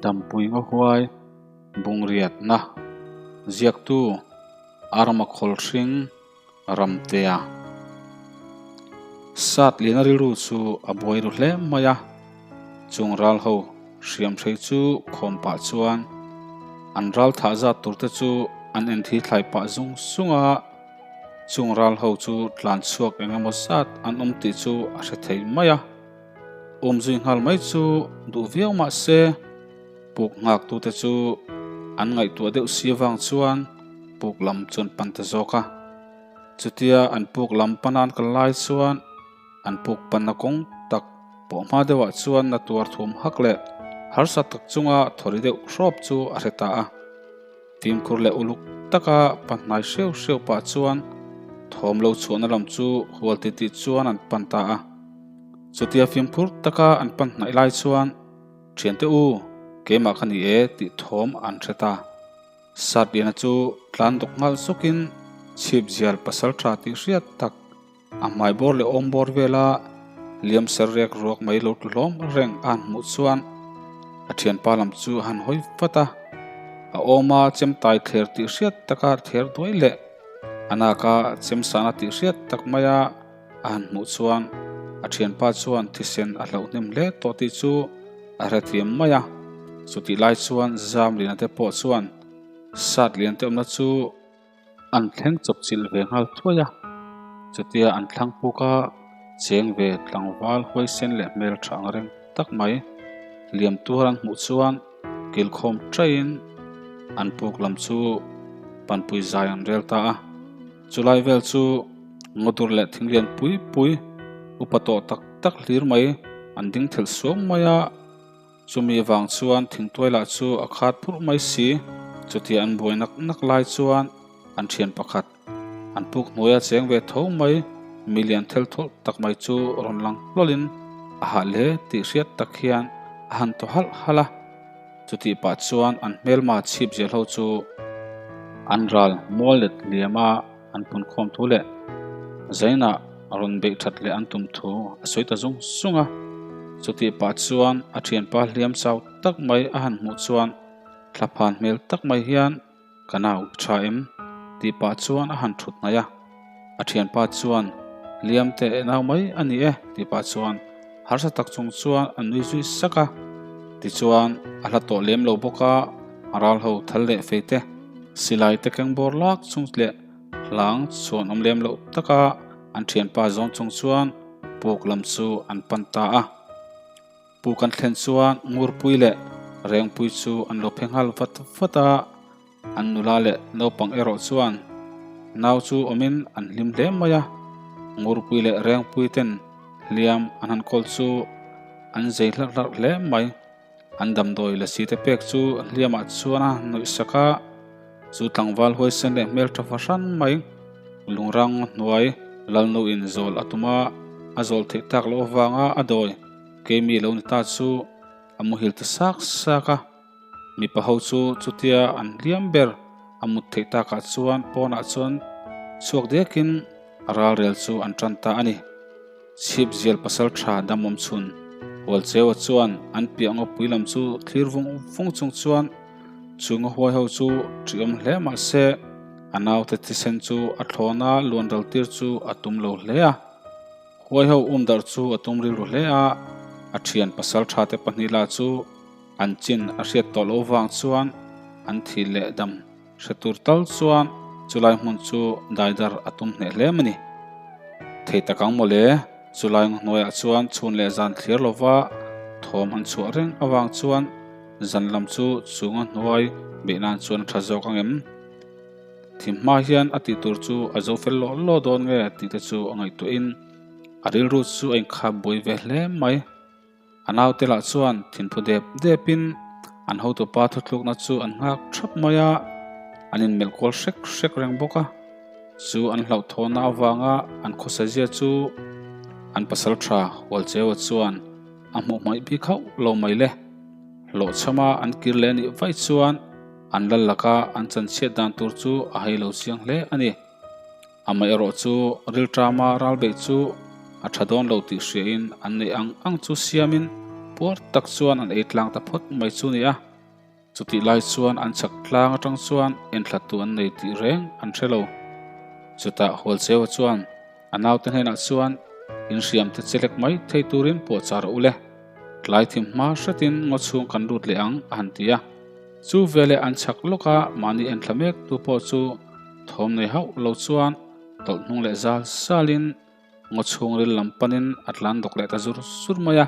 Dampui ngaw huai bungriatna ziaktu Arma Khawlhring Ramtea Sat liana rilru chu a buai ru hle mai a, chung ral ho hriam hrei chu khawm pah chuan an ral thah zat tur te chu an en thi thlai pah zung zung a. Chung ral ho chu tlan chhuak eng emaw zat an awm tih chu a hre thei mai a, awmzui nghal mai chu duh viau mah se puk nghak tute chu an ngaihtuah deuh si avang chuan puk lam chu an pan ta zawk a. Chutia an puk lam pana an kal lai chuan an puk panna kawng tak pawh hma deuhah chuan na tuar thum hak leh harsa tak chunga thawri deuh hrawp chu a hre ta a. Fimkhur leh uluk taka pahnai hreuh hreuh pah chuan thawm lo chhuahna lam chu hual ti tih chuan an pan ta a. Chutia fimkhur taka an pan hnaih lai chuan, Thiante u, keimah ka ni e tih thawm an hre ta. Satliana chu tlan dawk nghal zawkin chhip zial pasal tha tih hriat tak a hmai bawr leh awm bawr vela liam ser rek ruak mai lo tlu hlawm reng a han hmuh chuan a thianpa lam chu a han hawi vat a, a awma chem tai thler tih hriat taka thler duai leh a naka chem sana tih hriat tak maia a han hmuh chuan a thianpa chuan thisen a hlauh hnem hle tawh tih chu a hrethiam mai a, chutih lai chuan zam liana te pawh chuan sat lian te awmna chu An thleng chawp chilh ve nghal thuai a, chutia an thlang puk a cheng ve tlangval huaisen leh hmel tha ang reng tak mai. Hliam tuar an hmuh chuan kilkhawm taiin an puk lam chu panpui zai an rel ta a, chulai vel chu ngawdur leh thinglian pui pui upa tawh tak tak hlir mai an ding thelh suam mai a. Chumi vang chuan thingtuai lah chu a khat phurh mai si. Chutia an buai nak nak lai chuan an thian pakhat an puk hnuaia cheng ve tho mai milian thel thawlh tak mai chu rawn lang hlawlin a hah hle tih hriat tak hian a han thaw halh halh a. Chutih pah chuan an hmelma chhip zel ho chu an ral mual let liama an punkhawm thu leh Zainah rawn beih that leh an tum thu a sawi ta zung zung a. Chutih pah chuan a thianpa hliam chau tak mai a han hmuh chuan thlaphan hmel tak mai hian ka nau i tha em tih pah chuan a han thut hnaih a. A thianpa chuan hliam teh nau mai a ni e tih pah chuan harsa tak chung chuan a nui zui sak a. Tichuan a hla tawh lem lo bawk a, a ral ho thal leh fei te silai te keng bawr lak chung leh hlang chhuan awm lem loh taka an thianpa zawn chung chuan puk lam chu an pan ta a. Puk an thlen chuan Ngurpui leh Rengpui chu an lo phe nghal vat vat a, an nula leh naupang erawh chuan nau chu awmin an hlim hle mai a. Ngurpui leh Rengpui ten hliam an han kawl chu an zei hlarh hlarh hle mai. An damdawi lasi te pek chu hliamah chuan a nuih sak a, chu tlangval huaisen leh hmeltha fahran mai lungrang hnuai lalnu in zawl a tum a, a zawl theih tak loh avanga a dawi keimi lo ni ta chu a muhil ta sak sak a. Mipa ho chu chutia an hliam ber a mut theih takah chuan pawnah chuan chhuak dekin ralrel chu an tan ta a ni. Chhip zial pasal tha damawm chhun Hualcheua chuan an piah ngawpui lam chu thlir vung vung chung chuan chu ngawhuai ho chu ṭiawm hle mah se a naute thisen chu a thlawna luan ral tir chu a tum lo hle a. Huai ho um darh chu a tum rilru hle a, a ṭhian pasal tha te pahnih lah chu an chin a hriat tawh loh vang chuan an thi leh dam. Hre tur tal chuan chulai hmun chu daidar a tum hneh hle a ni. Thei tak ang mawle, chulai hnuaiah chuan chhun leh zan thlir lova thawm an chhuah reng avang chuan zan lam chu chunga hnuai beih nan chuan a tha zawk ang em? Thim hma hian a tih tur chu a zo fel lawh lawh dawn nge tih te chu a ngaihtuahin a rilru chu a inkhap buai ve hle mai. A naute lah chuan thinphu dep depin an hotupa thuthlukna chu an nghak thap mai a, an inmelh kual hrek hrek reng bawk a. Chu an hlauhthawhna avanga an khawsazia chu an pasal tha Hualcheua chuan a hmuh hmaih bik hauh lo mai le. Hlawhchhama an kir leh anih vaih chuan an lal laka an chanchhiat dan tur chu a hei lo chiang hle a ni. Amaherawh chu rilṭama ralbeih chu a ṭha dawn lo tih hriain an neih ang ang chu siamin puar tak chuan an ei tlang ta phawt mai chu nia. Chutih lai chuan an chhak tlang atang chuan enthlatu an nei tih reng an hre lo. Chutah Hualcheua chuan a naute hnenah chuan inhriam te chelek mai thei turin puahchah rawh u le. Tlai thim hma hretin ngaw chhung kan lut leh ang a han ti a. Chu veleh an chhak lawk a, mahni enthla mek tu pawh chu thawm nei hauh lo chuan tawlh hnung leh zal zalin ngaw chhungril lam panin a tlan dawk leh ta zur zur mai a.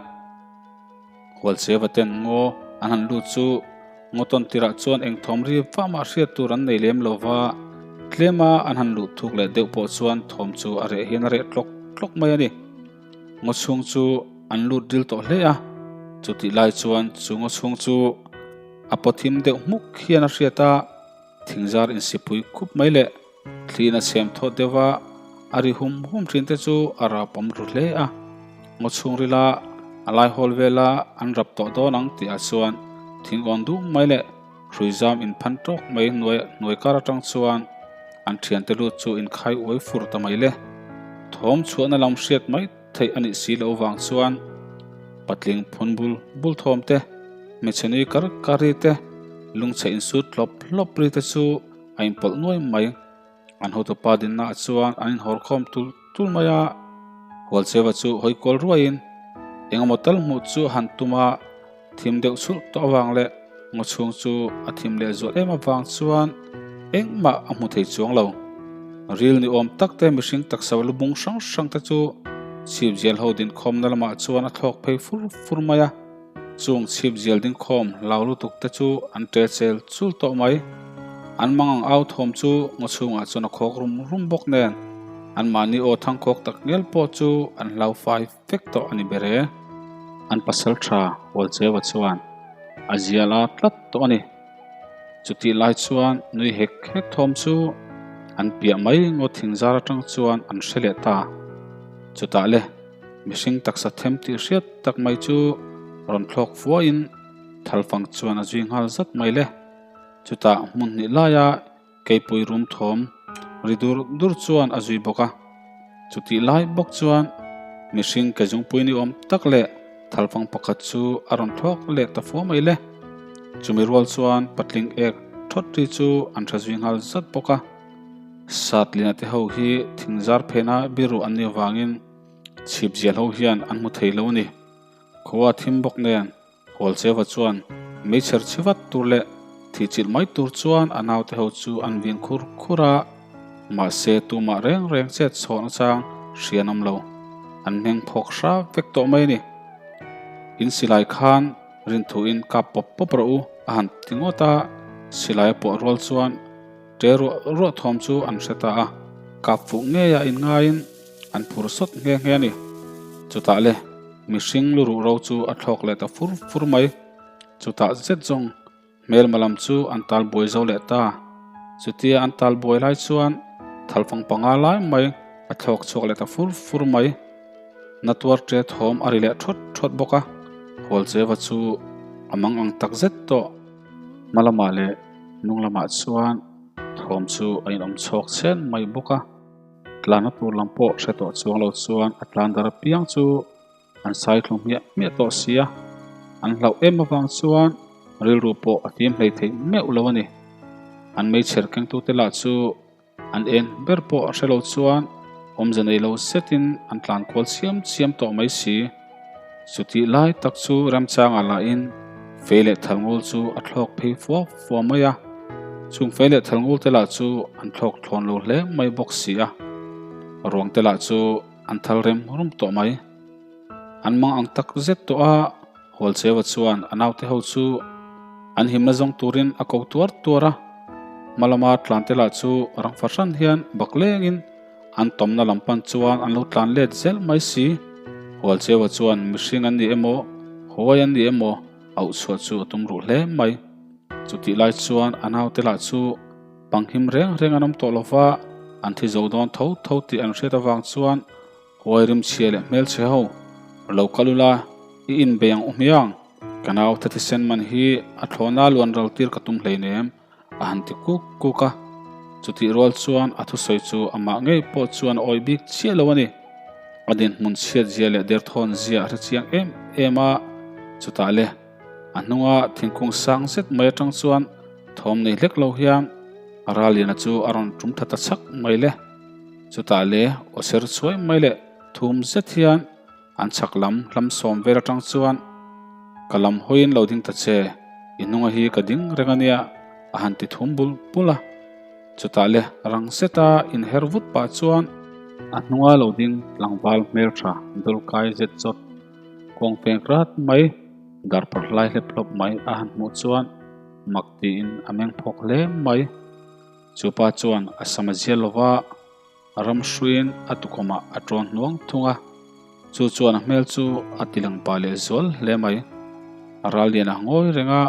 Hualcheva ten ngaw an han lut chu ngaw tawn tirah chuan eng thawm ri vah mah hriat tur an nei lem lo va, tlema an han luh thuk leh deuh pawh chuan thawm chu a reh hian a reh tlawk tlawk mai a ni. Ngaw chhung chu an lut ril tawh hle a, chutih lai chuan chu ngaw chhung chu a pawthim deuh hmuk hian a hriat a, thingzar insipui khup mai leh thliin a chhem thawt deuh va, a ri hum hum thin te chu a rap awm ru hle a. Ngaw chhung rila a lai hawl vela an rap tawh dawn ang tihah chuan thing awn dum mai leh hrui zam inphan tawk mai hnuai hnuai kar atang chuan an thiante lut chu inkhai uai fur ta mai le. Thawm chhuahna lam hriat mai theih a nih si loh vang chuan patling phun bul bul thawm te, hmeichhe nui kar kar ri te, lungchhe insut hlawp hlawp ri te chu a inpawlh nuai mai. An hotupa dinna ah chuan an inhawr khawm tul tul mai a, Hualcheva chu hawi kual ruaiin engemaw tal hmuh chu a han tum a, thim deuh chhulh tawh avang leh ngaw chhung chu a thim leh zual em avang chuan engmah a hmu thei chuang lo. Ril ni awm tak te mihring taksa lu bung hrang hrang te chu chhip zial ho dinkhawmna lamah chuan a thlawk phei fur fur mai a. Chung chhip zial dingkhawm hlau lutuk te chu an ṭe chel chul tawh mai. An mang ang au thawm chu ngaw chhungah chuan a khawk rum rum bawk nen, anmahni aw thangkhawk tak ngial pawh chu an hlau fai vek tawh a ni ber e. An pasal tha Hualcheva chuan a zial a tlat tawh a ni. Chutih lai chuan nui hek hek thawm chu an piah mai ngaw thingzar atang chuan an hre leh ta. Chutah le. Mihring taksa them tih hriat tak mai chu rawn thlawk fuaiin thalfang chuan a zui nghal zat mai le. Chutah hmun hnih laia keipui rum thawm ri dur dur chuan a zui bawk a. Chutih lai bawk chuan mihring ke zungpui ni awm tak leh thalfang pakhat chu a rawn thlawk leh ta fua mai le. Chumi rual chuan patling ek thawt ri chu an hre zui nghal zat bawk a. Satlina te ho hi thingzar phena biru an nih avangin Chhip zial ho hian an hmu thei lo a ni. Khua thim bawk nen Hualcheva chuan meichher chhi vat tur leh thihchilh mai tur chuan a naute ho chu an vin khur khur a, mahse tumah reng reng chet chhawn achang hria an awm lo. An hmeng phawk hra vek tawh mai a ni. In silai khan rinthuin kap pawp pawp rawh u a han ti ngawt a, silai a puah rual chuan ṭe ruah ruah thawm chu an hre ta a, kap fuh ngeia inngaiin An phur sawt nghe nghe a ni. Chutah le, mihring lu ruh ro chu a thlawk leh ta fur fur mai. Chutah zet zawng hmelma lam chu an tal buai zo leh ta. Chutia an tal buai lai chuan thalfang panga lai mai a thlawk chhuak leh ta fur fur mai. Na tuar ṭe thawm a ri leh ṭhawt ṭhawt bawk a, Hualcheva chu a mang ang tak zet tawh. Hma lamah leh hnung lamah chuan thawm chu a inawm chhawk chhen mai bawk a. Tlanna tur lam pawh hre tawh chuang lo chuan a tlan dar apiang chu an sai thlu hmiah hmiah tawh si a, an hlauh em avang chuan rilru pawh a fim hlei theih meuh lo a ni. An meichher kengtute lah chu an en ber pawh a hre lo chuan awmze nei lo zetin an tlan kual chiam chiam tawh mai si. Chutih lai tak chu remchangah lahin fei leh thalngul chu a thlawk phei fua fua mai a, chung fei leh thalngul te lah chu an thlawk thlawn lo hle mai bawk si a, ruang te lah chu an thal rem rum tawh mai. An mang ang tak zet tawh a, Hualcheva chuan a naute ho chu an himna zawng turin a ko tuar tuar a, hma lama tlan te lah chu rang fahran hian bak lengin An tawmna lam pan chuan an lo tlan let zel mai si. Hualcheua chuan mihring an ni emaw, huai an ni emaw auh chhuah chu a tum ruh hle mai. Chutih lai chuan a naute lah chu panghim reng reng an awm tawh lo va, an thi zo dawn tho tho tih an hriat avang chuan huai rimchhia leh hmelchhe ho lo kal ula i inbei ang u hmiang, ka naute thisen man hi a thlawhna luan ral tir ka tum hleinem. A han ti kuk kuk a, chutih rual chuan a thusawi chu amah ngei pawh chuan a awih bik chiah lo a ni. A dinhmun chhiat zia leh derthawn zia a hre chiang em em a, Chutah le, a hnunga thingkung sang zet mai atang chuan thawm nei hlek lo hian Ralliana chu a rawn tum tha ta chhak mai le. Chutah le, aw ser chhuai mai leh thum zet hian an chhak lam hlam sawm vel atang chuan ka lam hawiin lo ding ta che, i hnunga hi ka ding reng ania a han ti thum bul bul a. Chutah le rang zeta inher vut pah chuan a hnunga lo ding tlangval hmeltha dawlkai zet zawt kawng feng rat mai darpar hlai hlep hlawp mai a han hmuh chuan mak tiin a meng phawk hle mai. Chupa chuan a sam a zial lova ram hruiin a tukawmah a tawn hnuang thung a, chu chuan a hmel chu a ti lang pah leh zual hle mai. A ral lian a ngawi reng a,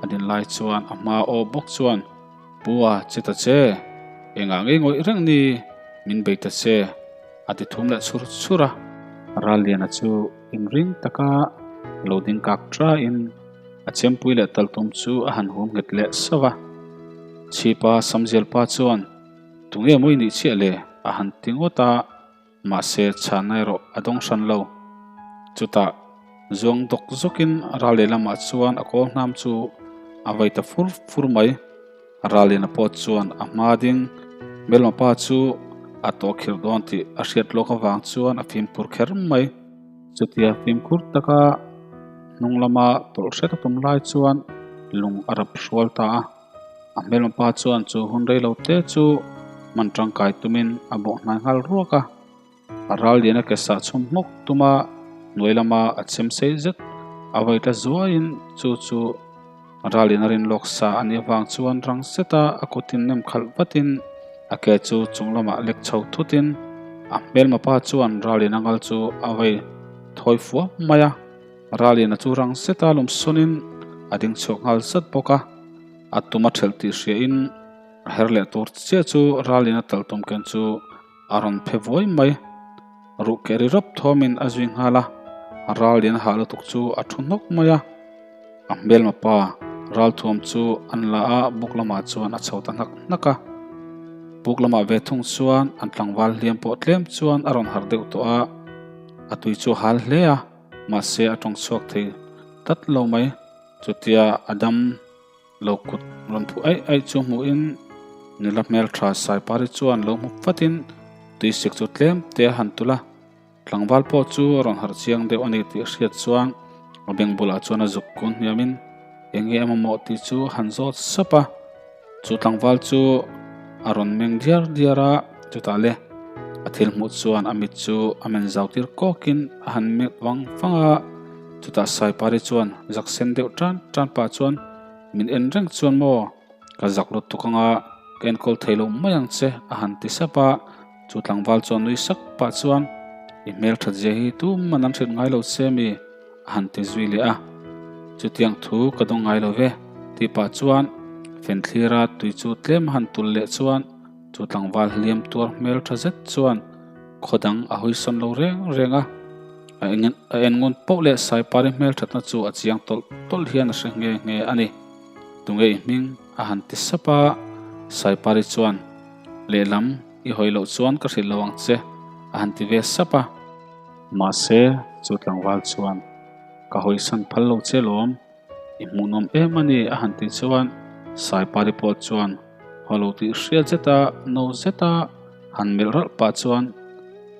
a din lai chuan a hma aw bawk chuan, Pu a che ta che, engah ngei ngawih reng ni, min bei ta che, a ti thum leh chhur chhur a. Ral liana chu inring taka lo ding kak ṭain a chempui leh taltum chu a han hum nghet leh sauh a. Chhipa Samzialpa chuan, Tunge maw i nih chiah le? a han ti ngawt a, mahse chhana erawh a dawng hran lo. Chutah zuang dawk zawkin ral lehlamah chuan a kawl hnam chu a vai ta fur fur mai. Ralliana pawh chuan a hma ding hmelma pa chu a tawh khirh dawn tih a hriat lawk avang chuan a fimkhur kher mai. Chutia fimkhur taka hnung lama tawlh hret a tum lai chuan lung a rap hrual ta a. A hmelma pa chuan chu hun rei lo te chu hman tangkai tumin a bawh hnai nghal ruak a. A ral lian a ke sah chhum hmawk tuma hnuai lama a chhem sei zet a vai ta zuaiin chu chu ral in a rin lawk sa a nih avang chuan rang zeta a kutin nem khalh vatin a ke chu chung lamah lek chho thutin a hmelma pa chuan ral in a ngal chu a vai thawi fuam mai a. Ralliana chu rang zeta lawmsawnin a ding chhuak nghal zat bawk a, a tum a ṭhelh tih hriain a her leh tur chiah chu Ralliana tal tum ken chu a rawn phe vuai mai. Ruh keh ri rawp thawmin a zui nghal a, Ralliana hah lutuk chu a thu hnawk mai a. A hmelma pa Ralthuam chu an la a, buk lamah chuan a chho ta hnak hnak a. Buk lamah ve thung chuan an tlangval hliam pawh tlem chuan a rawn harh deuh tawh a, a tui chu a hal hle a. Mahse a tawng chhuak thei tlat lo mai. Chutia a dam lo kut rawn phu aih aih chu hmuhin nula hmeltha Saipari chuan lo hmu fatin tuisik chu tlem te a han tulh a. Tlangval pawh chu a rawn harh chiang deuh a ni tih a hriat chuan a beng bulah chuan a zuk kun hniamin eng nge a mamawh tih chu a han zawt sap a. Chu tlangval chu a rawn meng diar diar a, chutah le a thil hmuh chuan a mit chu a men zau tir kawkin a han melh vang vang a, chutah Saipari chuan zak sen deuh tan tan pah chuan min en reng chuan maw ka zak lutuk anga ka enkawl thei lo mai ang che a han ti sap a, chu tlangval chuan nui sak pah chuan i hmelthat zia hi tuman an hrilh ngai lo che mi? A han ti zui leh a, Chutiang thu ka dawng ngai lo ve, tih pah chuan Fenthlira tui chu tlem a han tul leh chuan chu tlangval hliam tuar hmel tha zet chuan khaw dang a hawisawn lo reng reng a, a a en ngun poh leh Saipari hmel thatna chu a chiang tawlh tawlh hian a hre nghe nghe a ni. Tunge i hming? a han ti sap a, Saipari chuan lehlam i hawi loh chuan ka hrilh lo ang che a han ti ve sap a. Mahse, chu tlangval chuan, Ka hawisan phal lo che lawm, i hmuhnawm em a ni a han tih chuan Saipari pawh chuan haw lo tih hriat zeta no zeta han melh ralh pah chuan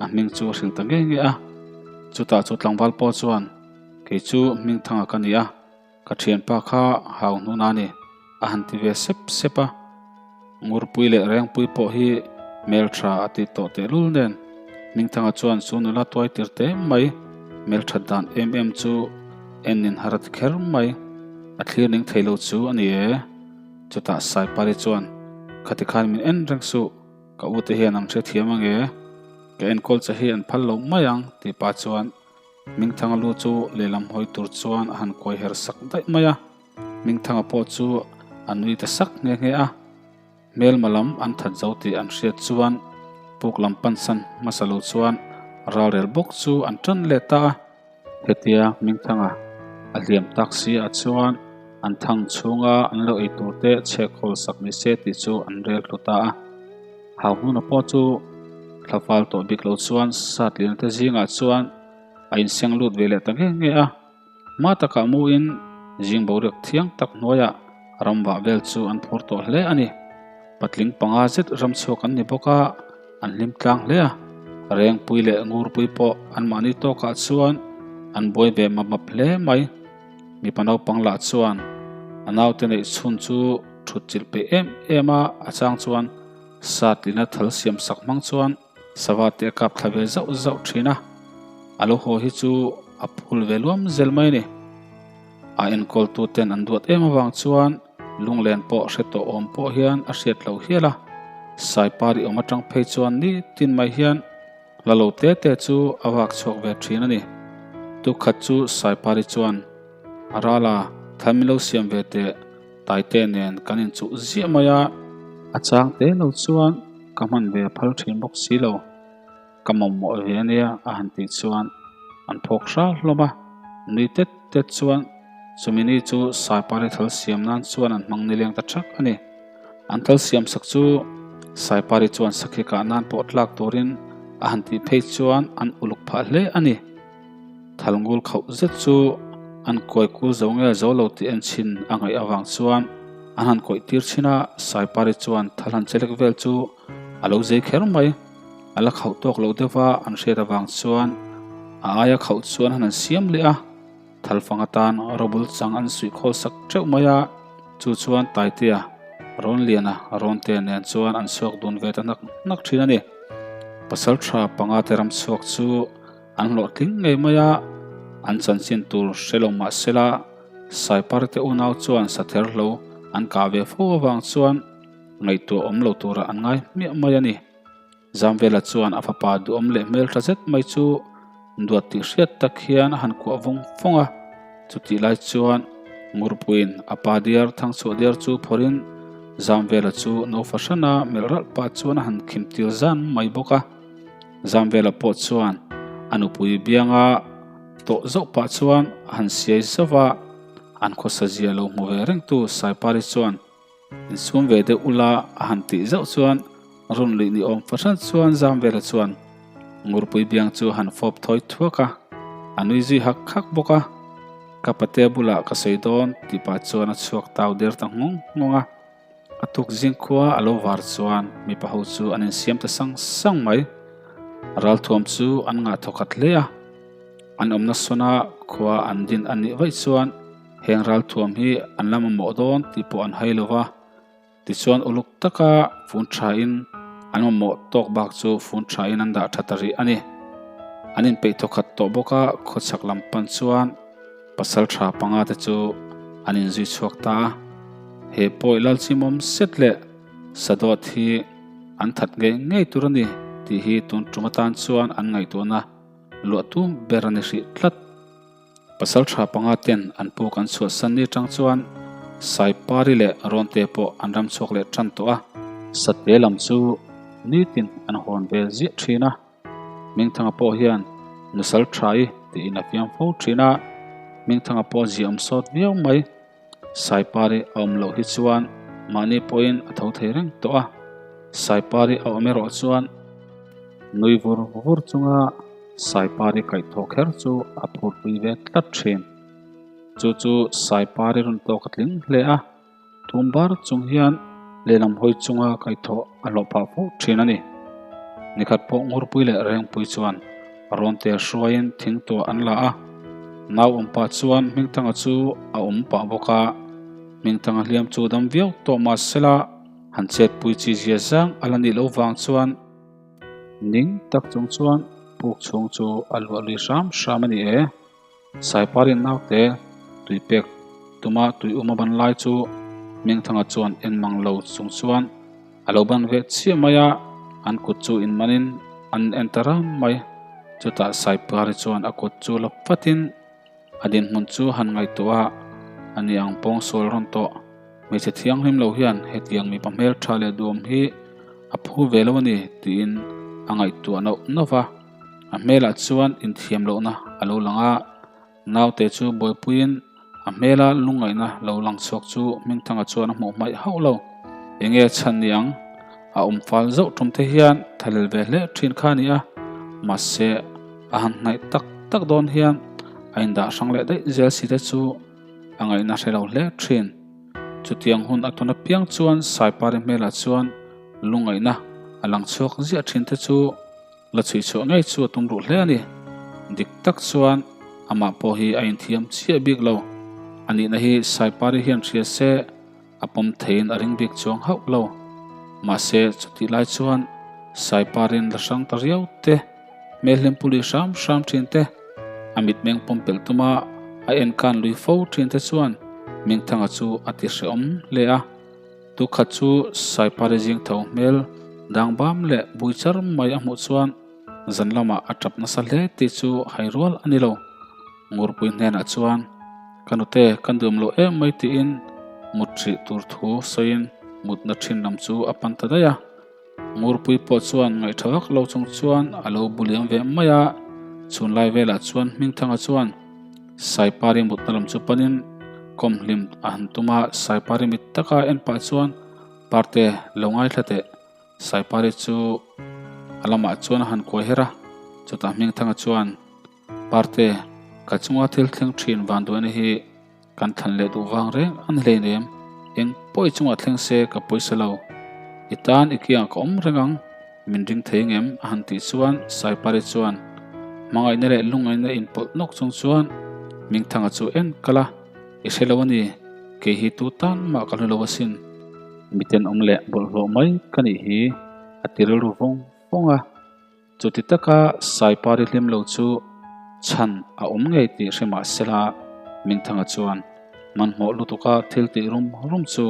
a hming chu a hrilh ta ngei ngei a. Chutah chu tlangval pawh chuan, Kei chu Hmingthanga ka ni a, Ka thianpa kha hau hnun a ni, a han ti ve sep sep a. Ngurpui leh Rengpui pawh hi hmeltha a tih tawh tehlul nen Hmingthanga chuan chu nula tuai tir te mai hmelthat dan em em chu en in har a ti kher mai. A thlir ning thei lo chu a ni e. Chutah Saipari chuan, Khati khan min en reng suh, ka ute hian an hrethiam ange, ka enkawl che hi an phal lo mai ang tih pah chuan Hmingthanga lu chu lehlam hawi tur chuan a han kuai her sak daih mai a, Hmingthanga pawh chu a nui ta sak nghe nghe a. Hmelma lam an that zo tih an hriat chuan puk lam pansan hmasa lo chuan ralrel bawk chu an tan leh ta a. Hetia Hmingthanga a hliam tak si ah chuan an thang chhunga an lo ei tur te chhek hawl sak ni se tih chu an rel hlu ta a. Hau hnuna pawh chu thlafal tawh bik lo chuan Satliana te zingah chuan a inseng lut ve leh ta nge nge a. Hma takah muin zing boruak thiang tak hnuaiah ram vah vel chu an phur tawh hle a ni. Patling panga zet ram chhuak an ni bawk a, an hlim tlang hle a. Rengpui leh Ngurpui pawh anmahni tawkah chuan an buai ve map map hle mai. Mipa naupang lah chuan a naute neih chhun chu thut chilh peih em em a, a chang chuan satlina thal siam sak hmang chuan sava te a kap thla ve zauh zauh thin a, a lo haw hi chu a phul ve luam zel mai a ni. A enkawltu ten an duat em avang chuan lunglen pawh hre tawh awm pawh hian a hriat loh hial a, Saipari awm atang phei chuan nitin mai hian Hla lo te te chu a vak chhuak ve thin a ni. Tukhat chu Saipari chuan a ral a, Thal min lo siam ve teh, Taite nen kan inchuh ziah mai a. A chang te lo chuan ka hman ve phal thin bawk si lo, ka mamawh ve ania a han tih chuan an phawk hral hlawm a. Nui tet tet chuan chumi ni chu Saipari thal siam nan chuan an hmang nileng ta thak a ni. An thal siam sak chu Saipari chuan sakhi kah nan pawh tlak turin a han tih phei chuan an uluk phah hle a ni. Thal ngul khauh zet chu an kawi kul zo nge zo lo tih en chhin a ngaih avang chuan an han kawih tir chhin a, Saipari chuan thal han chelek vel chu a lo zei kher mai. A la khauh tawk loh deuh va an hriat avang chuan a aia khauh chuan han han siam leh a. Thalfang atan rawbul chang an suih khawl sak teuh mai a, chu chuan Taitea, Rawnliana, Rawntea nen chuan an chhuak dun ve ta hnak hnak thin a ni. Pasal tha panga te ram chhuak chu an hlawhtling ngei mai a, an chanchin tur hre lo mah sela Saiparte unau chuan sather hlo an kah ve fo avang chuan ngaihtuah awm lo turah an ngai hmiah mai a ni. Zamvela chuan a fapa duhawm leh hmeltha zet mai chu duat tih hriat tak hian a han kuah vawng vawng a. Chutih lai chuan Ngurpuiin a pa diar thangchhuah diar chu phawrhin Zamvela chu no fahrana melh ralh pah chuan a han khim tir zan mai bawk a. Zamvela pawh chuan a nupui bianga tawh zauh pah chuan a han siai zauh a, an khawsa zia lo hmu ve rengtu Saipari chuan Insum ve deuh ula a han tih zauh chuan rawn luih ni awm fahran chuan Zamvela chuan Ngurpui biang chu han fawp thawi thuak a, a nui zui hak hak bawk a. Ka patea bulah ka sawi dawn tih pah chuan a chhuak tau der ta nghawng nghawng a. A tuk zing khua a lo var chuan mipa ho chu an insiam ta sang sang mai. Ralthuam chu an ngah thawkhat hle a. An awmna sawna khua an din a nih vaih chuan Heng ralthuam hi an la mamawh dawn tih pawh an hai lo va, tichuan uluk taka fun thain an mamawh tawk bak chu fun thain an dah tha ta rih a ni. An inpeih thawkhat tawh bawk a, khawchhak lam pan chuan pasal tha panga te chu an inzui chhuak ta a. He pawi lalchimawm set leh sadawt hi an that ngei ngei tur a ni tih hi tun tum atan chuan an ngaihtuahna luahtu ber a ni hrih tlat. Pasal tha panga ten an puk an chhuahsan ni tang chuan Saipari leh Rawnte pawh an ram chhuak leh tan tawh a. Satte lam chu nitin an hawn ve ziah thin a, Hmingthanga pawh hian nusal tha i tiin a fiam fo thin a, Hmingthanga pawh ziah awm sawt viau mai. Saipari a awm loh hi chuan mahni pawhin a tho thei reng tawh a, Saipari a awm erawh chuan nui vur vur chunga Saipari kaihthawh kher chu a phurpui ve tlat thin. Chu chu Saipari rawn tawk a tling hle a, tum bar chung hian lehlam hawi chunga kaihthawh a hlawh phah fo thin a ni. Nikhat pawh Ngurpui leh Rengpui chuan Rawnte hruaiin thing tuah an la a, nau awm pah chuan Hmingthanga chu a awm pah bawk a, Hmingthanga hliam chu dam viau tawh mah sela han chetpui chi zia zang a la nih loh vang chuan ning tak chung chuan puk chhung chu a luah lui hram hram a ni e. Saiparin naute tui pek tuma tui um a ban lai chu Hmingthanga chuan en mang lo chung chuan a lo ban ve chiah mai a, an kut chu inmanin an en ta ram mai. Chutah Saipari chuan a kut chu la fatin a dinhmun chu han ngaihtuah a, a ni ang pawng sual rawn tawh. Hmeichhe thianghlim lo hian hetiang mipa hmeltha leh duam hi a phu ve lo a ni tiin a ngaihtuah nauh nauh va. A hmelah chuan inthiam lohna a lo lang a, naute chu buaipuiin a hmela lungngaihna lo lang chhuak chu Hmingthanga chuan a hmuh hmaih hauh lo. Enge chhan ni ang? A awm fal zauh tum te hian thalel ve hle thin kha a ni a, mahse a han hnaih tak tak dawn hian. a indah hrang leh daih zel si te chu a ngaihna hre lo hle thin. Chutiang hun a tawn apiang chuan Saipari hmelah chuan lungngaihna a lang chhuak ziah thin te chu la chhui chhuah ngei chu a tum ruh hle a ni. Dik tak chuan amah pawh hi a inthiam chiah bik lo. A nihna hi Saipari hian hria se a pawm theiin a ring bik chuang hauh lo. Mahse chutih lai chuan Saiparin la hrang ta riau te, hmel hlim puli hram hram thin te, a mitmeng pawmpelh tuma a enkan lui fo thin te chuan Mingthanga chu a ti hrehawm hle a. Tukhat chu Saipari zing tho hmel dangbam leh bui char mai a hmuh chuan zan lamah a tap nasa hle tih chu hai rual a ni lo. Ngurpui hnenah chuan, Ka nute, kan duam lo em mai tiin mut hrih tur thu sawiin mutna thin lam chu a pan ta daih a. Ngurpui pawh chuan ngaihṭha vak lo chung chuan a lo bu liam ve mai a, chhunlai velah chuan Hmingthanga chuan Saipari mutna lam chu panin kawm hlim a han tum a, Saipari mit taka en pah chuan Parte lo ngaithla teh, Saipari chu a lamah chuan a han kuai her a, chutah Hmingthanga chuan Parte, ka chunga thil thleng thin vanduaina hi kan thlan leh duh vang reng a ni hleinem. Eng pawh i chungah thleng se ka pawisa lo. I tan i kiangah ka awm reng ang, min ring thei ngem a han tih chuan Saipari chuan hmangaihna leh lungngaihna inpawlh nawk chung chuan Mingthanga chu en kal a, I hre lo a ni, kei hi tu tan mah ka hlu lo asin. Mitenawm leh bawlhhlawh mai ka nih hi a ti rilru vawng vawng a. Chuti taka Saipari hlim lo chu chhan a awm ngei tih hre mah sela Mingthanga chuan hmanhmawh lutuka thil tih rum rum chu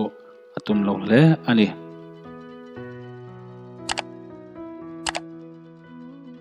a tum lo hle a ni.